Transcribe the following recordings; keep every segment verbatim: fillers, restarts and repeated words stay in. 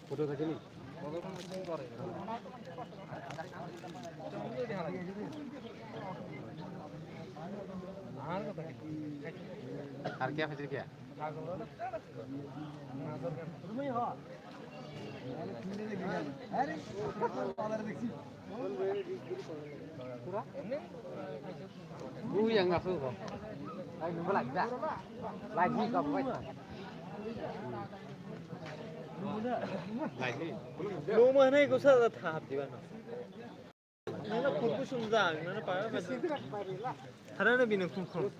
Photo thakini? Ar kya phajir kya? Are, are, are. Uy, ang ako ko. Ay, nung ba lagda. Lagi ka bukai. Lagi. Nung mana ko sa thap di ba no? Nana kurku sumjak, nana para ba. Harana bini khum khum.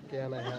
Kaya na ha.